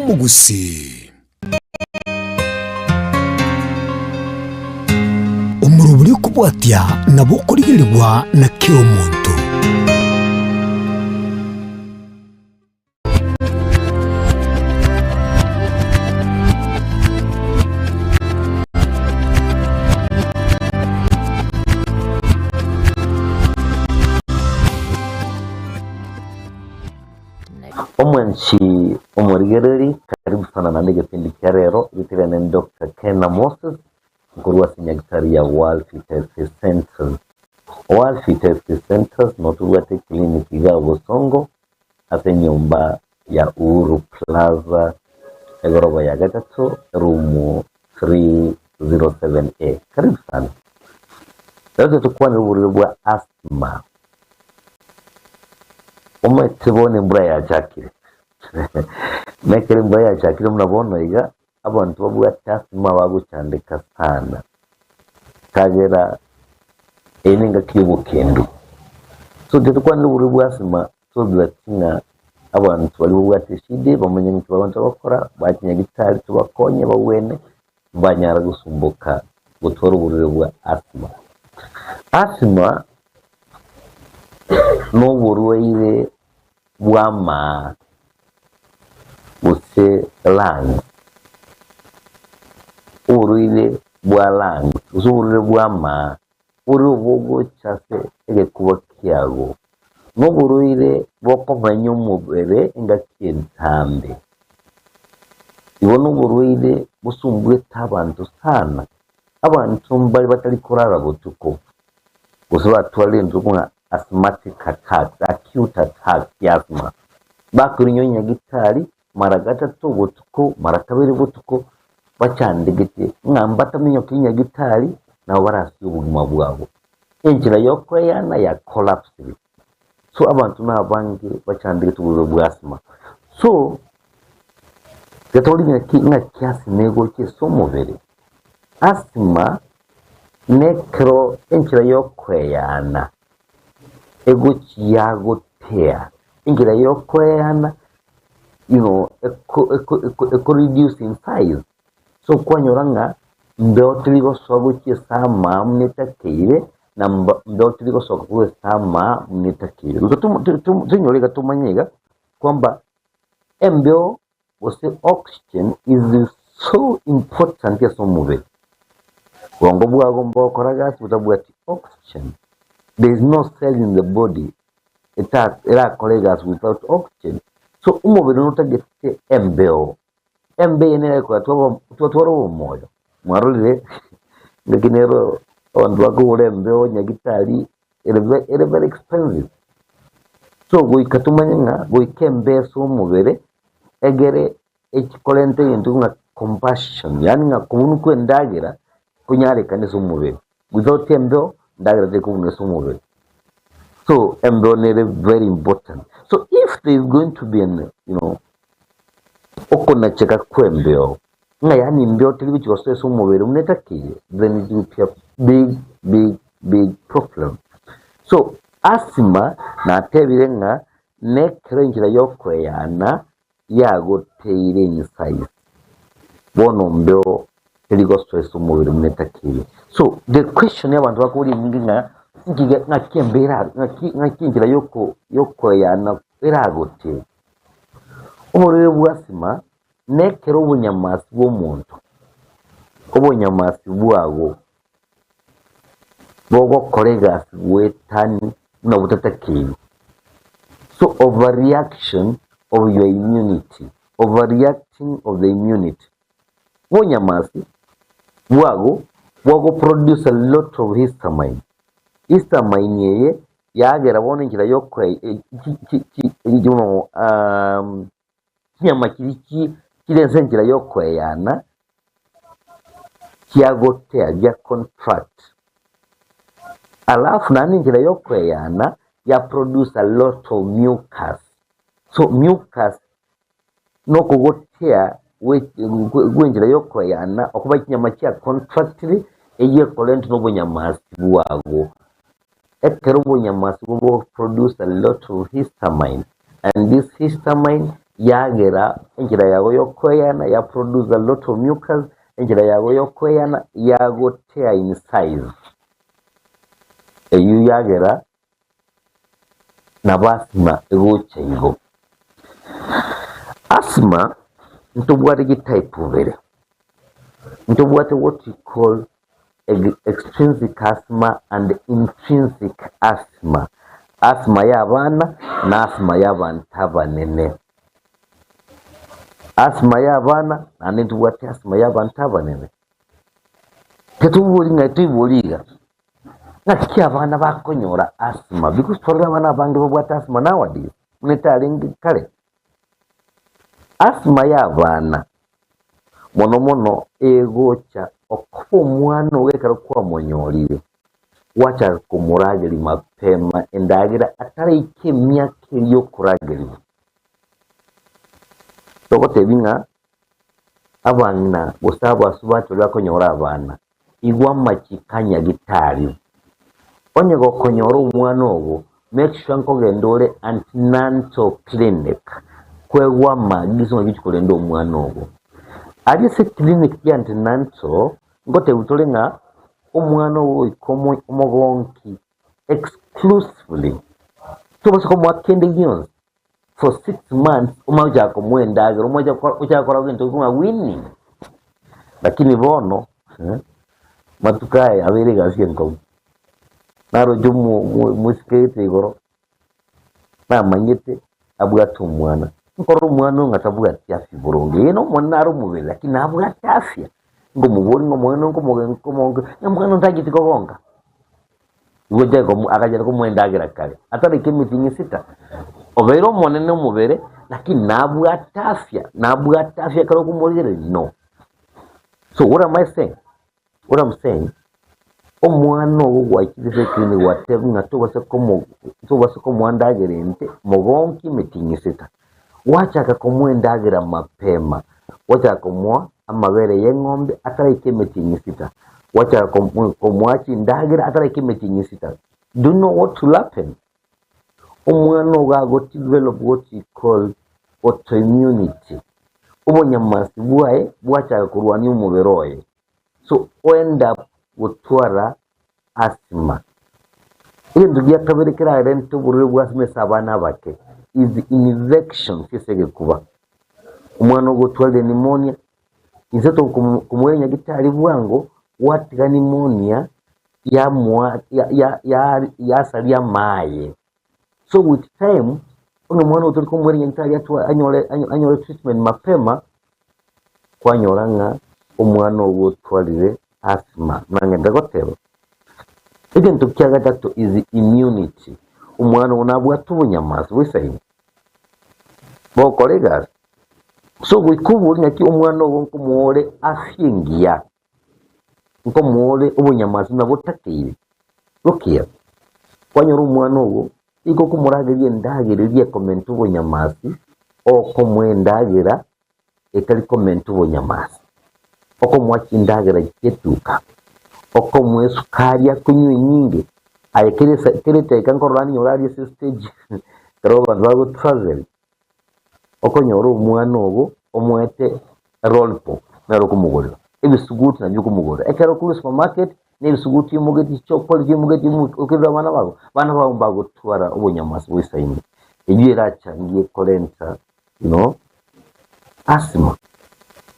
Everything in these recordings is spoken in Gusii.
y'Omogusii. Omorobori okobwatia nabo okorigerigwa na kera omonto. Omwanchi omorigereri, karibu sana naende egepindi kia rero, egetigane ne Doctor Kena Moses, nkorwa ase nyagetari ya World Fertility Centers. World Fertility Centers notobwate eclinic iga Bosongo, ase enyomba ya Uhuru Plaza, egoroba ya gatato, room 307A. Karibu sana. Rero totokwanera oborwaire bwa asthma. Omanyete bono embura yachakire, na ekero embura yachakire buna bono iga, abanto babwate asthma bagochandeka sana, ekiagera eye na engaki ya obokendu. So ekero tokwanire oborwaire bwa asthma, so that ng'a abanto baria babwate eshida eye bamanye ng'aki bagocha gokora, bache nyagetari tobakonye bagwene, mbanyara gosumboka gotwara oborwaire bwa asthma. Asthma noborwaire bw'amaa gose lungs, oborwaire bwa lungs gose oborwaire bw'amaa bore obogocha ase egekuba kiago, noborwaire bokomenya omobere engaki entambe. Igo noborwaire bosumbuete abanto sana, abanto mbare batari korara botuko, gose batwarire intwe buna asthmatic attacks, acute attacks ya asthma, bakorinywa nyagitari mara gatato botuko, mara kabere botuko, bachandegetie ng'a mbataminyoki nyagitari nabo barasie obogima bwabo. Enchera yokoeyana ya collapsire. So abanto nabange bachandegetie oborwaire bwa asthma. So, tiga ng'aki ng'aki asthma egocha ase omobere. Asthma nekero enchera yokoeyana egochia gotea, enchera yokoeyana you know eko eko eko eko reduce in size. So kwanyora ng'a mbeo teri gosoa gochia ase amaa buna etakeire, na mbeo teri gosoka korwa ase amaa buna etakeire. Goika toinyore iga tomanye iga, kwamba embeo gose oxygen is so important ase omobere. Obongo bwago mbokora gasi botabwati oxygen. There is no cell in the body erakore egasi without oxygen. So omobere notagete embeo. Embe eye nere ekogera twatwara obomoyo. Mwarorire ngaki nero abanto bakogora embeo nyagitari ere ere very expensive. So goika tomanye ng'a goika embe ase omobere egere echi korenta egento ng'a compassion yaani ng'a kobunwa kwa endagera konyarekane ase omobere. Without embeo endagera tekobunwa ase omobere. So embeo nere very important. So if there is going to be an you know okonacheka kw'embeo, ng'a yaani embeo teri gochia gosoa ase omobere buna etakeire, then it will be a big big big problem. So asthma natebire ng'a nekero enchera yokoeyana yagoteire insight, bono mbeo teri gosoa ase omobere buna etakeire. So the question abanto bakoboria enyinge ng'a nki ng'aki embeo era ng'aki ng'aki enchera yoko yokoeyana eragotee. Oborwaire bwa asthma nekero obonyamasi bw'omonto, obonyamasi bwago bogokora egasi goetani buna botatakeiri. So overreaction of your immunity, overreacting of the immunity. Obonyamasi bwago bwago produce a lot of histamine. Histamine eye yagera bono enchera yokoe chinyama chiria chi chire ase enchera yokoeyana chiagotea gia contract. Alafu naende enchera yokoeyana ya produce a lot of mucus. So mucus nokogotea gwenchera yokoeyana okoba chinyama chia contractire eyio ekorentwa nobonyamasi bwago. Ekero obonyamasi bogo produce a lot of histamine and this histamine. Yagera enchera yago y'okoeyana ya produce a lot of mucus, enchera yago y'okoeyana yagotea in size. Eyio yagera nabo asthma egocha igo. Asthma ntobwate chitype ibere, ntobwate what we call extrinsic asthma and intrinsic asthma. Asthma ya abana na asthma ya abanto abanene. Asthma ya abana naende ntobwate asthma ya abanto abanene. Tetobori ng'a toibori iga, ng'aki abana bakonyora asthma because twarora abana abange babwate asthma nowadays buna etarenge kare. Asthma ya abana mono mono egocha okoba omwana ogo ekero kwamonyorire, gwachaka komorageria mapema endagera ataraika emiaka eria yokoragerigwa. Togotebia ng'a abang'ina gose abasubati baria bakonyora abana, igwa amachiko a Nyagitari. Onye gokonyora omwana ogo, make sure nkogenda ore antenatal clinic kwegwa amagiso ng'aki ochi korenda omwana ogo. Aria ase eclinic ya antenatal, ngotebiwa tore ng'a omwana ogo goika omogonki exclusively, tobasa komoa kende gionsi. for 6 months omanye gochaka komoa endagera omanye gochaka gokora gento ng'a winning. Lakini bono matuko aya abeire egasi enkong'u, naroche omoiseke oete igoro, namanyete abwate omwana, nkorora omwana oyo ng'a tabwati afya boronge, eye nomonene nare omobere lakini nabwate afya, nkomoboria ng'a omwana nkomogonka, ng'a omwana oyo tacheti kogonka. Igo Jakobo akachaka komoa endagera kare atareka emitingi sita. Obeire omonene omobere, lakini nabwate afya, nabwate afya ekero okomorigereria? No. So what am I saying? What I'm saying, omwana ogo gwachire ase eclinic gwateba ng'a tobase komo tobase komoa endagera ente, mogonki emitingi sita. Gwachaka komoa endagera mapema, gwachaka komoa amabere y'eng'ombe ataraika emetienyi sita, gwachaka komoa chindagera ataraika emetienyi sita. Do you know what will happen? Omwana ogo ago develop what we call autoimmunity, obonyamasi bwaye bwachaka korwania omobere oye, so o end up gotwara asthma. Egento gia kabere kerarente oborwaire bwa asthma ase abana abake is infections ase egekuba. Omwana ogotwarire pneumonia, inse tokomoira nyagetari bwango, gwatiga pneumonia yamoa yasaria amaye. So with time, onye omwana oyo tori komoira nyagetari anyore anyore treatment mapema, kwanyora ng'a omwana ogo otwarire asthma. Nang'ende goteba, egento kia gatato is immunity, omwana ogo nabwate obonyamasi boisaine, bogokora egasi. So goika obori ng'aki omwana ogo nkomoa ore afya engiya, nkomoa ore obonyamasi buna botakeire. Look here, kwanyora omwana ogo, igo okomorageria endagera eria ekomenta obonyamasi, okomoa endagera etari komenta obonyamasi, okomoa chindagera chi'etuka, okomoa esukari akonywa enyinge, aye kera esa kera edaika nkorora ninyore aria ase estage ekero abanto bago travel, okonyora omwana ogo omoete erolipop nere okomogorera, ebisuguti nabio okomogorera, ekero okorwa esupermarket na ebisuguti oimogeti chichokoreti oimogeti okerire abana bago, abana bago mbagotwara obonyamasi boisaine, eyio erachangie korenta you know, asthma,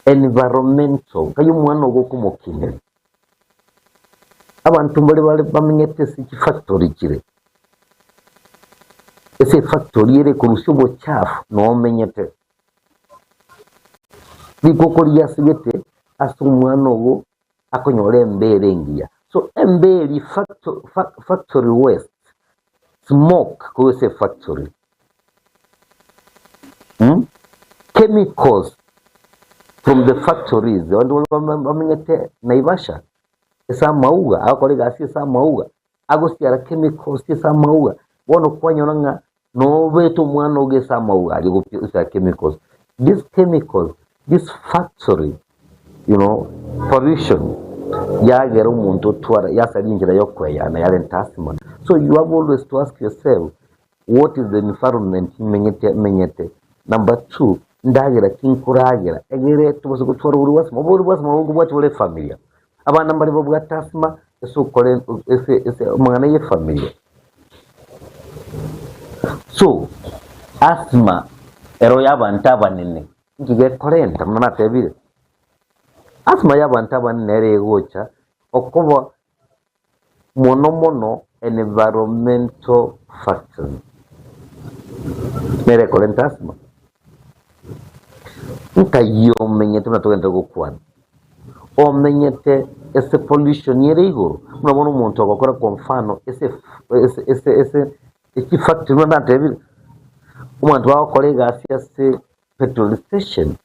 environmental, nkai omwana ogo okomokineria. Abanto mbare bare bamenyete ase chifactory chire, ase efactory ere ekorusia obochafu noo omenyete. Rikoko riasigete ase omwana ogo akonyora embera engiya. So embera factory waste, smoke korwa ase efactory, chemicals from the factories, abanto baria bamenyete Naivasha ase amauga, agokora egasi ase amauga, agosiara chemicals ase amauga, bono kwanyora ng'a nobete omwana ogo ase amauga aria gosiara chemicals. These chemicals, this factory you know, pollution yagera omonto otwara yasaria enchera ya okoeyana yarenta asthma. So you have always to ask yourself what is the environment menyete menyete. Number two, ndagera ki nkoragera egere tobase gotwara oborwaire bwa asthma. Oborwaire bwa asthma nobwo bware efamilia. Abana mbare babwate asthma ase okore ase ase amang'ana ya efamilia. So, asthma ero ya abanto abanene, inki gekorenta buna natebire? Asthma ya abanto abanene nere egocha okoba mono mono environmental factors nere ekorenta asthma. Nkai omenyete buna togenderete gokwana, omenyete ase pollution ere igoro, buna bono omonto ogokora kwa mfano ase ase ase ase echifactory buna natebire, omonto bagokora egasi ase petrol station,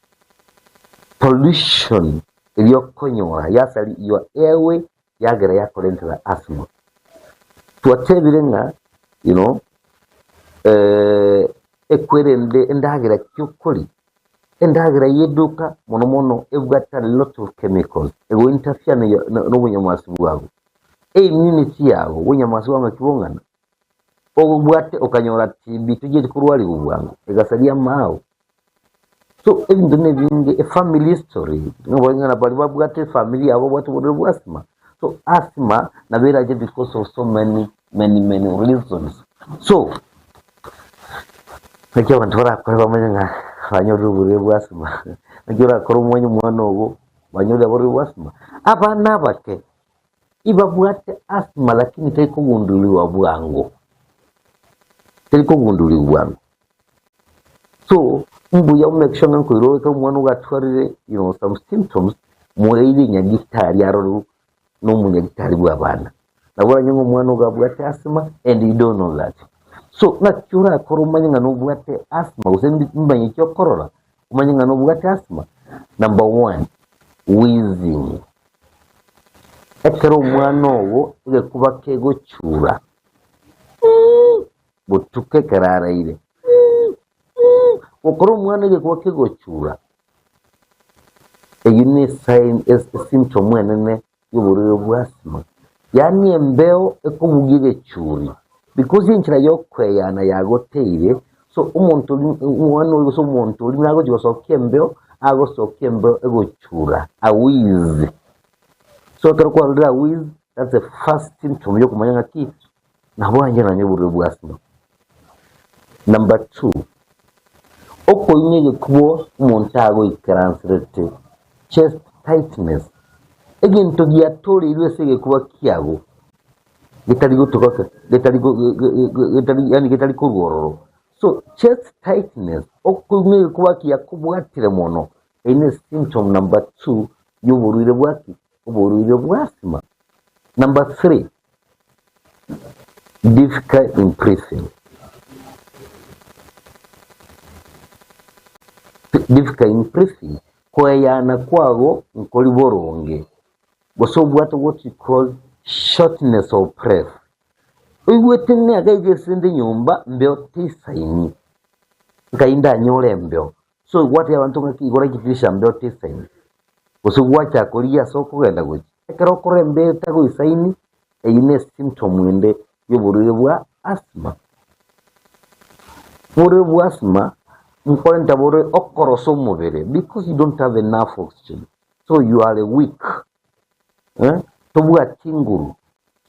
pollution eria okonyora yasari your airway yagera yakorentera asthma. Twatebire ng'a you know, eh, ekwerende endagera ki okoria, endagera y'eduka mono mono ebwate a lot of chemicals, ego interfere na your- na- na obonyamwasi bwago. Eimmunity yago, obonyamwasi bwago ng'aki bong'ana, obwate okanyora TB tochieti korwariwa bwango, egasaria amao. So ebinto nebinge, efamily history, nabo ng'a baria babwate efamily yabo babwate oborwaire bwa asthma. So asthma nabo erache because of so many many many reasons. So, naki abanto barakore bamanye ng'a banyorire oborwaire bwa asthma, naki orakore omanye omwana ogo banyorire oborwaire bwa asthma. Abana abake, ibabwate asthma lakini tari kogunduriwa bwango, tari kogunduriwa bwango. So, mbuya o make sure ng'a nkoirwa ekero omwana ogo atwarire you know some symptoms, moeire nyagitari arorwe na omonyagitari bwa abana. Nabo oranye ng'a omwana ogo abwate asthma and you don't know that. So, ng'aki orakore omanye ng'a nobwate asthma gose mbimanye ki okorora omanye ng'a nobwate asthma? Number one, wheezing. Ekero omwana ogo egekuba kegochura, botuko ekero araire, gokora omwana egekuba kegochura, eyio ne esign esymptom enene y'oborwaire bwa asthma. Yaani embeo ekobugia egechuri, because enchera ya okoeyana yagoteire, so omonto oria omwana oria gose omonto oria nagochi gosokia embeo, agosokia embeo egochura, a wheeze. So ekero kwarorire a wheeze, that's the first symptom ya okomanya ng'aki, nabo anche nonye oborwaire bwa asthma. Number two, okoinywa egekubo omonto agoikaranserete, chest tightness, egento giatoreirwe ase egekuba kiago getari gotoka getari go- ge- ge- ge- getari yaani getari korwa ororo. So chest tightness, okoinywa egekuba kiakobwatire mono, eyio ne symptom number two ya oborwaire bwa ki? Oborwaire bwa asthma. Number three, Difficult in breathing. Difficult in breathing, koeyana kwago nkori boronge, gose obwate what we call shortness of breath. Oigwete ng'a iga ase inde nyomba mbeo teisaini, nkai ndanyore embeo. So gwatebia abanto ng'aki igora chidirisha mbeo teisaini, gose gwachaka korigia ase okogenda gochia. Ekero okora embeo etagoisaini, eyio ne symptom ende y'oborwaire bwa asthma. Oborwaire bwa asthma nkorenta bore okorosa omobere because you don't have enough oxygen, so you are weak eh, tobwati nguru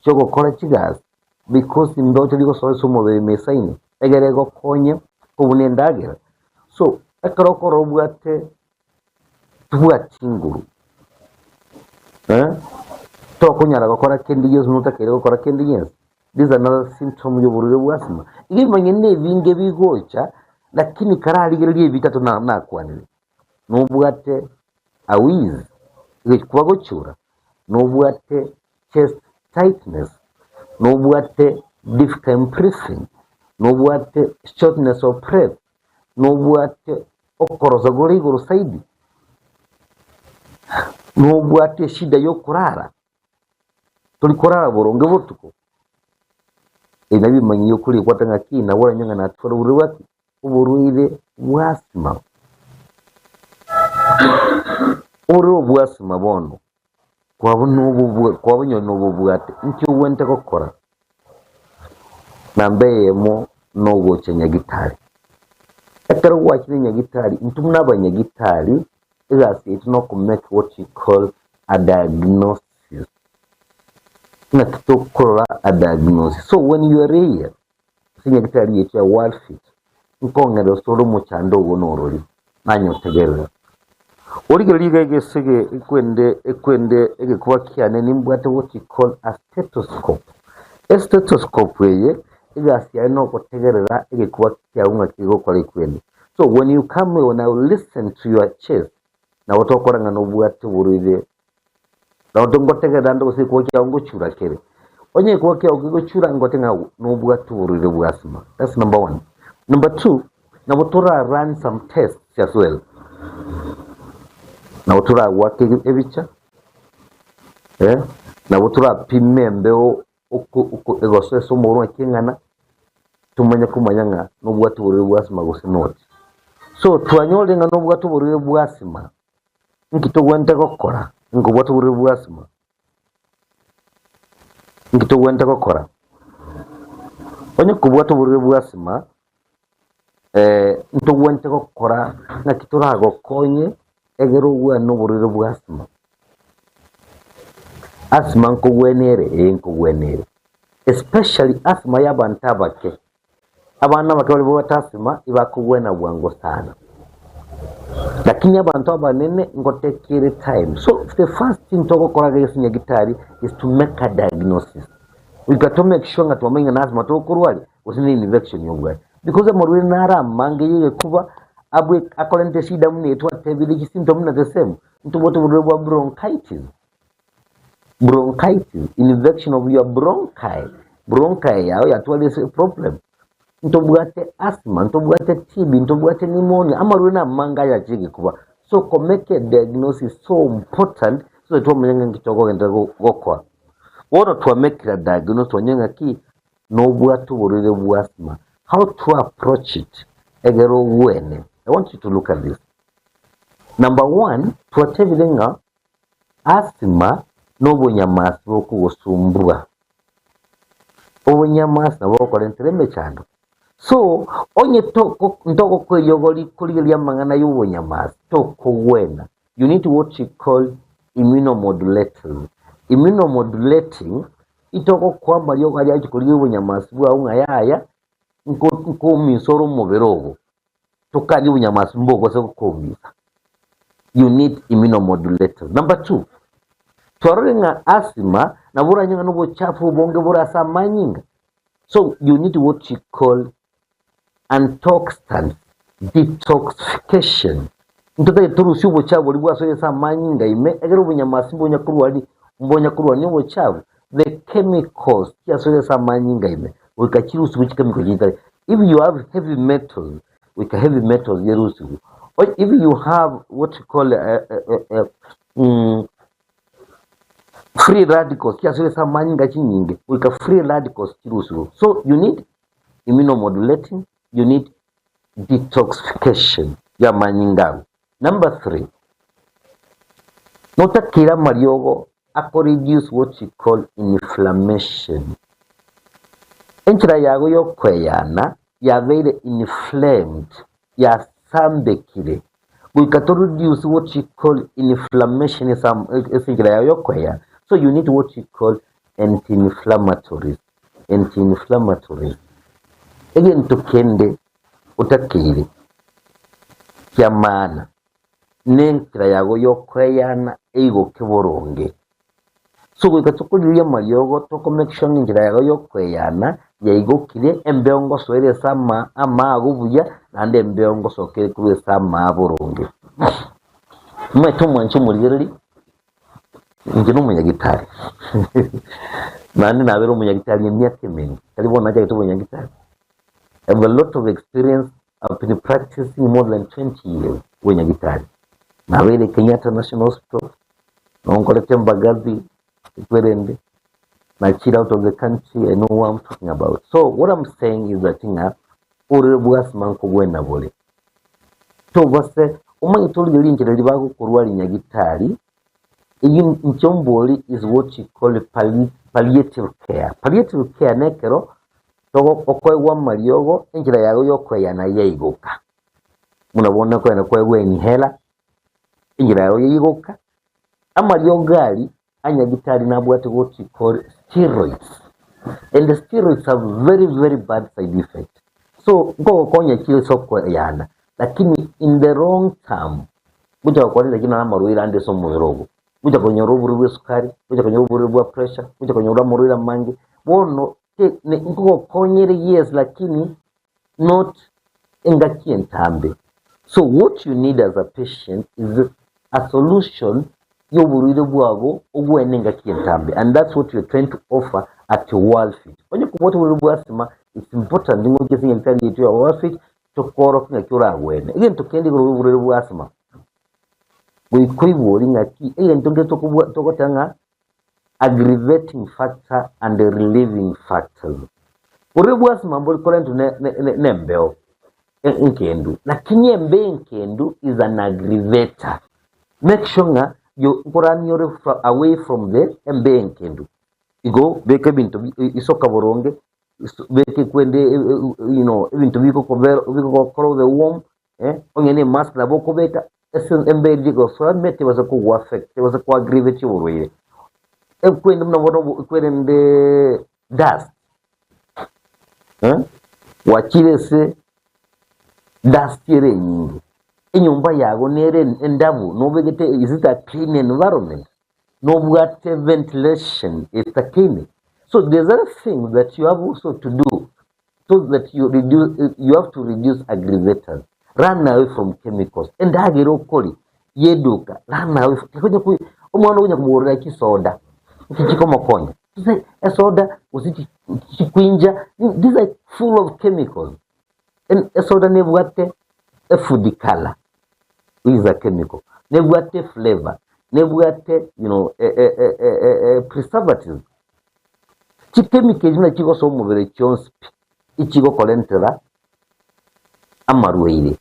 chiogokora chigasi because embeo teri gosoa ase omobere ime esaine, egere egokonye kobuna endagera. So ekero okorora obwate tobwati nguru eh, tokonyara gokora kende gionsi buna otakeire gokora kende gionsi, this is another symptom ya oborwaire bwa asthma. Igo ebimanyia na ebinge bigocha, lakini kararigererie ebi bitato na nakwanire, nobwate a wheeze, egekuba gochura, nobwate chest tightness, nobwate difficult breathing, nobwate shortness of breath, nobwate okorosa kore igoro zaidi, nobwate eshida ya okorara, tori korara boronge botuko, ebi nabio ebimanyi okoria kwate ng'aki nabo oranyore ng'a natware oborwaire bwa ki? Oborwaire bwa asthma. Oborwaire bwa asthma bono, kwaba nobobwa kwabonyora nobobwate, nki ogwenerete gokora? Namba eyemo nogocha nyagitari. Ekero gwachire nyagitari, intwe buna abanyagitari, egasi yaito noko make what you call a diagnosis. Ng'aki tokorora a diagnosis. So when you are here, ase nyagitari yaito ya Worldfit, nkong'erera ase ore omochando ogo norori, nanyotegerera. Origererie iga egesege ekwende ekwende egekuba kiane nimbwate what you call a stethoscope. Estethoscope eye egasi yaye nogotegerera egekuba kiao ng'aki gegokora ekwende. So when you come here when I will listen to your chest nabo tokora ng'a nobwate oborwaire nabo ngotegerera ande gose egekuba kiao ngochura kere. Onye egekuba kiao kegochura ngote ng'a nobwate oborwaire bwa asthma. That's number one. Number two, nabo tora run some tests as well. Nabo toragwake ebicha, eh, nabo torapime embeo oko- oko- egosoa ase omogoro ng'aki eng'ana, tomanye komanya ng'a nobwate oborwaire bwa asthma gose not. So twanyorire ng'a nobwate oborwaire bwa asthma, inki togwenerete gokora nkobwate oborwaire bwa asthma? Inki togwenerete gokora? Onye kobwate oborwaire bwa asthma, ntogwenerete gokora ng'aki toragokonye egere obwane oborwaire bwa asthma. Asthma nkogwena ere? Ee nkogwena ere, especially asthma ya abanto abake. Abana abake baria babwate asthma ibakogwena bwango sana. Lakini abanto abanene ngotekere time. So the first thing togokora iga ase nyagitari is to make a diagnosis. Goika to make sure ng'a twamanya ng'a na asthma tokorwaria gose ne infection obwate. Because amarwaire naro amange ya egekuba abwe akorenta eshida buna eye twatebire chisymptom buna the same. Ntobwate oborwaire bwa bronchitis. Bronchitis, infection of your bronchi, bronchi yao yatwarire ase problem. Ntobwate asthma, ntobwate TB, ntobwate pneumonia, amarwaire namange ayachire egekuba. So ko make a diagnosis so important so that twamanya ng'a nki tokogenderera gokora. Bono twamekire a diagnosis twamanya ng'aki nobwate oborwaire bwa asthma, how to approach it egere ogwene. I want you to look at this. Number one, twatebire ng'a Asthma nobonyamasi bokogosumbua. Obonyamasi nabo bokorentera emechando. So, onye toko ntogokoeyogori korigereria amang'ana ya obonyamasi, tokogwena. You need what you call immunomodulators. Immunomodulating, itogokoa amariogo aria agochia korigereria obonyamasi bwao ng'a yaya, nko nkominsa ore omobere ogo. Tokaria obonyamasi mbogose gokoumisa. You need immunomodulators. Number two, twarorire ng'a asthma nabo oranyore ng'a nobochafu obonge bore ase amanyinga. So you need what you call antioxidants, detoxification. Ntotagete torusie obochafu boria bwasoire ase amanyinga ime egere obonyamasi mbonya korwari mbonya korwania obochafu. The chemicals chiasoire ase amanyinga ime goika chirusigwe chikemiko chitari. If you have heavy metals goika heavy metals yerusigwe. Or if you have what you call free radicals chiasoire ase amanyinga chinyinge goika free radicals chirusigwe. So you need immunomodulating, you need detoxification y'amanyinga ago. Number 3, notakeire amariogo ako reduce what you call inflammation. Enchera yago y'okweyana yabeire inflamed, yasambekire, goika to reduce what you call inflammation ase enchera yago y'okweyana. So you need what you call anti-inflammatories, anti-inflammatories. Egento kende otakeire ki'amaana, nenchera yago y'okoeyana eigoke boronge. So goika tokorigereria amariogo toko make sure ng'a enchera yago y'okoeyana yaigokire, embeo ngosoere ase ama amaago buya, naende embeo ngosokere korwa ase amaa boronge. Omanyete omwanchi omorigereria, inche nomonyagitari naende nabere omonyagitari emiaka emenge, tari bono nachagete obonyagitari. I have a lot of experience, I've been practicing more than 20 years obonyagitari. Nabeire Kenyatta National Hospital, nonkorete Mbagathi, Ekwerende, nachire out of the country, I know what I'm talking about. So what I'm saying is that ng'a orore bwasima nkogwena bore. Tobase omanyete origererie rinchera riria bagokorwa rinyagitari, eyio inche ombori is what you call palliative care. Palliative care nekero togo okoegwa amariogo enchera yago yokoeyana yaigoka. Buna bono okogenda koegwa inhaler, enchera yago yaigoka, amariogo aria a nyagitari nabwate what you call steroids, and the steroids have very very bad side effect. So nkogokonya chire ase okoyana, lakini in the long term, ngocha gokorera ki naro amarwaire ande ase omobere ogo. Ngocha konyora oborwaire bwa esukari, ngocha konyora oborwaire bwa pressure, ngocha konyora amarwaire amange, bono nkogokonyere yes lakini not engaki entambe. So what you need as a patient is a solution y'oborwaire bwago obwene engaki entambe and that's what we're trying to offer at Worldfit. Onye kobwate oborwaire bwa asthma, it's important ng'a oche ase nyagetari yaito ya Worldfit tokorokie ng'aki oragwene. Egento kende igoro y'oborwaire bwa asthma, goika oibori ng'aki egento nkere tokobua togoteba ng'a aggravating factor and relieving factors. Borwaire bwa asthma mbori korentwa ne- ne- ne- nembeo enkendu, lakini embeo enkendu is an aggravator. Make sure ng'a you nkorania ore away from the embeo enkendu. Igo beka ebinto isoka boronge, beka ekwende you know ebinto bigokobera bigokora obe warm, onye ne emask nabo okobeka, Ase emberi rigosoa ime tebasa kogwa affect, tebasa ko aggravate oborwaire. Ekwende buna bono ekwerende dust, eh, gwachire ase dust ere enyinge, enyomba yago nere endabu nobegete is it a clean environment? Nobwate ventilation etakeine? So there's other things that you have also to do so that you reduce, you have to reduce aggravators. Run away from chemicals. Endagera okori yeduka, run away from, tekonya ku omwana okonya komogorera chisoda nki chikomokonya? Gose esoda gose chi- chikwinja, these are full of chemicals. En- Esoda nebwate efood colour, which is a chemical, nebwate flavor, nebwate you know, e- e- e- e- e- e- preservatives. Chichemical echi buna chigosoa omobere chionsi pi, echigokorentera amarwaire.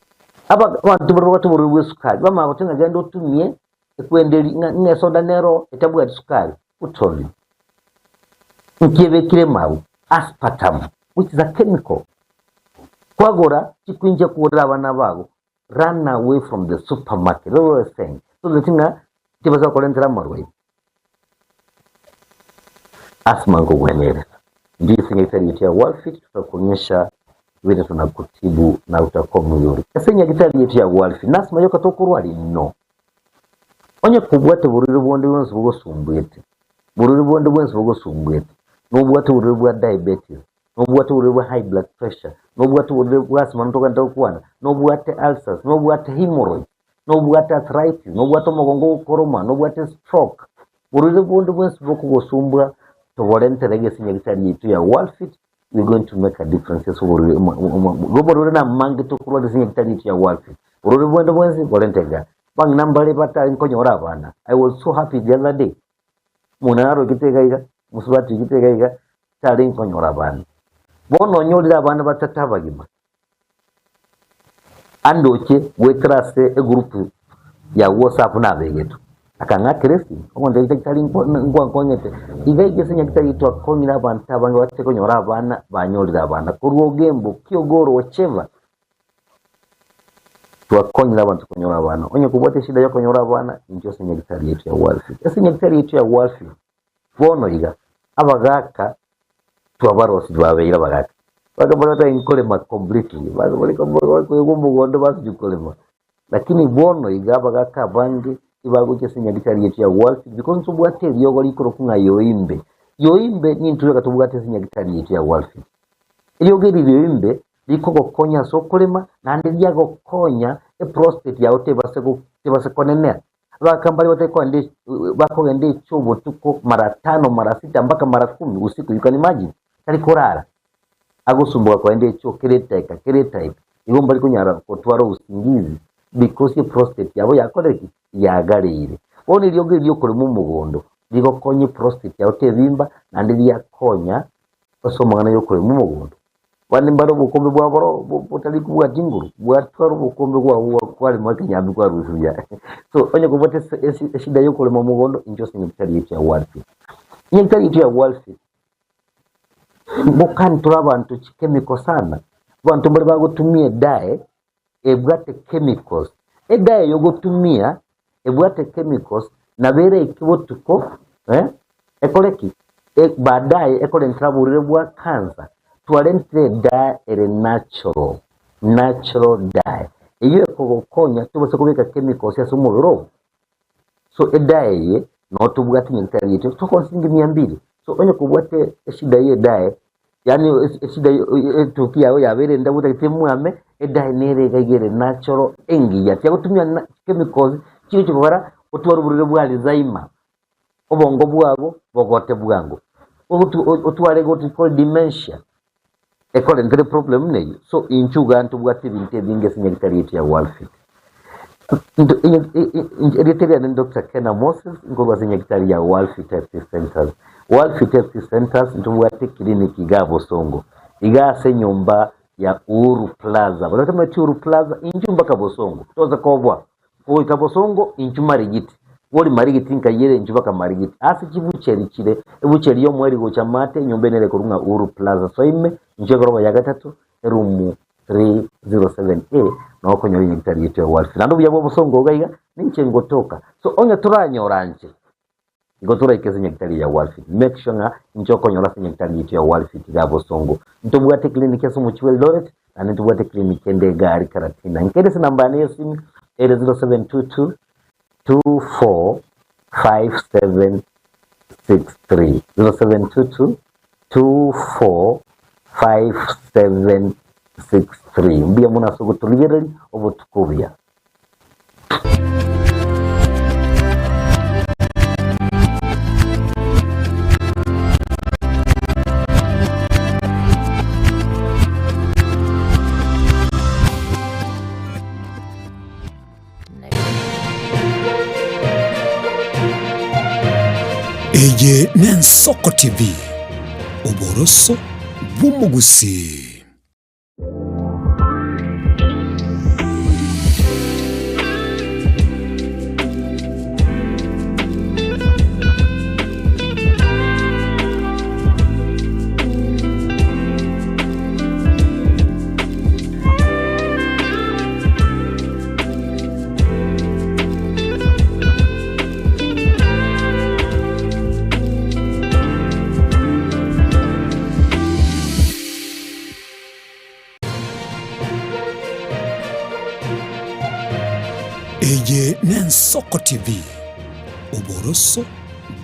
Aba abanto baria babwate oborwaire bwa esukari, bamanya goteba ng'a genda otumie ekwende eri ng'a ng'a esoda nero etabwati sukari, who told you? Nki ebekire ime abwo? Aspartame, which is a chemical. Kwagora chikwincha kogorera abana bago, run away from the supermarket, that's what I'm saying, so that ng'a tibasa gokorentera amarwaire. Asthma nkogwenerera. Ndiyo ase nyagetari yetu ya Worldfit tutakuonyesha vile tunakutibu na utakuwa mzuri. Ase nyagetari yetu ya Worldfit na asthma yoka tokorwari? No. Onye kobwate borwaire bonde bwensi bogosumbuete, borwaire bonde bwensi bogosumbuete, nobwate oborwaire bwa diabetes, nobwate oborwaire bwa high blood pressure, nobwate oborwaire bwa asthma ntogende gokwana, nobwate ulcers, nobwate hemorrhoids, nobwate arthritis, nobwate omogongo ogokoroma, nobwate stroke, borwaire bonde bwensi bokogosumbua toborentere egesi nyagetari yaito ya Worldfit, we going to make a difference ase oborwaire igo oborwaire namange tokorwara ase nyagetari yaito ya Worldfit, borwaire bonde bwensi borente iga. Bang'ina mbare batari nkonyora abana, I was so happy the other day, omong'ina narokete iga iga, omosubati oikete iga iga, tarenge konyora abana. Bono onyorire abana batato abagima, Andoche goetera ase egroup ya WhatsApp nabegetwe, akang'akera esimi, ogontebia daktari nkwankonyete, iga iga ase nyagetari twakonyire abanto abange bachete konyora abana, banyorire abana korwa ogembo, kiogoro, whichever, twakonyire abanto konyora abana. Onye kobwate eshida ya okonyora abana, inchuo ase nyagetari yaito ya Worldfield. Ase nyagetari yaito ya Worldfield, bono iga, abagaka twabarosirie babeire abagaka. Baka baria batari korema completely, bakoigwa omogondo basinywa korema. Lakini bono iga abagaka abange ibagochia ase nyagetari yaito ya Worldfield because ntobwate eriogo rikorokwa ng'a Yoimbe. Yoimbe nintwe rioka tobwate ase nyagetari yaito ya Worldfield. Eriogo eri Yoimbe rikogokonya ase okorema naende riagokonya eprostate yao tebase tebase konenea. Abagaka mbaria batari kogenda bakogenda echi obotuko mara tano mara sita mpaka mara kumi usiku you can imagine tari korara agosumboka kogenda echo kera edaika kera edaika igo mbari konyara gotwara usingizi because eprostate yabo yakorire ki? Yagareire. Bono eriogo erio okorema omogondo rigokonya eprostate yao tebimba naende riakonya ase amang'ana yokorema omogondo. Bande mbare obokombe bwa boro botari kobwatia inguru, bwatwara obokombe bwao kwarema ekenyambi kwarusia buya. So onye kobwate eshida ya okorema omogondo, inchuo ase nyagetari yaito ya Worldfit. Nyagetari yaito ya Worldfit, ngokantora abanto chikemiko sana, abanto mbare bagotumia edae. Ebwate chemicals. Edawa eye ogotumia ebwate chemicals nabo eraike botuko eh, ekore ki? E, baadaye ekorentera oborwaire bwa cancer. Twarentire edawa ere natural, natural dye. Eyio ekogokonya tobase kobeka chemicals ase omobere oo. So edawa eye noo tobwate nyagetari yaito tokoa siringi mia mbili. So onye kobwate eshida ya edawa yaani eshida etuki yago yabeire endabu otagete emwame, edawa nere iga iga ere natural engiya. Tiagotumia na chemicals chigochi kogera otware oborwaire bwa Alzheimer, obongo bwago bogote bwango, otware what we call dementia. Ekorentere problem neyio. So inche iga ntobwate ebinto ebinge ase nyagetari yaito ya Worldfit. Erieta riane ni Doctor Kena Moses, nkorwa ase nyagetari ya Worldfit Health Centers. Worldfit Health Centers ntobwate clinic igaa Bosongo, igaa ase enyomba ya Uhuru Plaza. Baria batamanyeti Uhuru Plaza, inchuo mpaka Bosongo, tosa koboa. Goika bosongo inchuo marigiti, bori marigiti nkaiyere inchuo baka marigiti. Ase chibucheri chire, ebucheri y'omoerio gocha maate, enyomba ene ere korwa ng'a Uhuru Plaza. Soa ime, inchuo egoroba ya gatato, erumu 307A, noo okonyora enyagitari yaito ya Walfi. Naende obuya bwa obosongo iga iga, ninche ngotoka. So onye toranyora nche, Igo toraike ase enyagitari ya Walfit. Make sure ng'a inche okonyora ase enyagitari yaito ya Walfit igaa bosongo. Ntobwate eclinic ase omochie bwa Eldoret, naende ntobwate eclinic ende igaa aria Karatina. Nkere ase enamba yane ya esimi ere 0722 245763, 0722 245763. Mbuya mono ase ogotorigereria, obotuko obuya. Eye n'Ensoko TV, oboroso bw'omogusii. Eye n'Ensoko TV, oboroso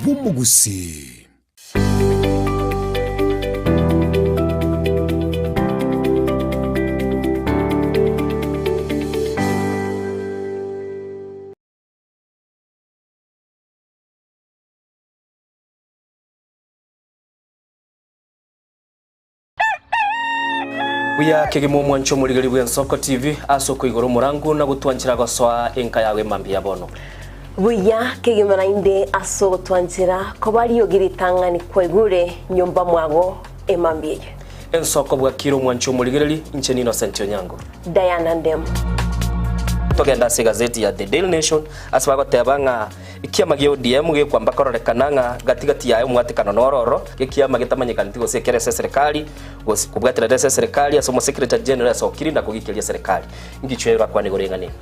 bw'omogusii. Buya kegima omwancho omorigeri bw'Ensoko TV ase okoigora omorango na gotwanchera gosoa enka yago emambia ya bono. Buya kegima naende ase ogotwanchera koba riogi ritang'ani kwaigure nyomba mwago emambia eye. Ensoko bwakire omwancho omorigereri, inche n'Innocent Onyango. Diana Ndemo. Togende ase egazeti ya The Daily Nation ase bagoteba ng'a Ekiama gia ODM gekwamba kororekana ng'a gati gati yaye omwatekano noro oro, gekiama getamanyekaneti gose ekere ase eserekari, gose kobwaterera ase eserekari ase omosekretary general ase okiri na kogikeria eserekari. Inki chioyo orakwane igoro y'eng'ana eye?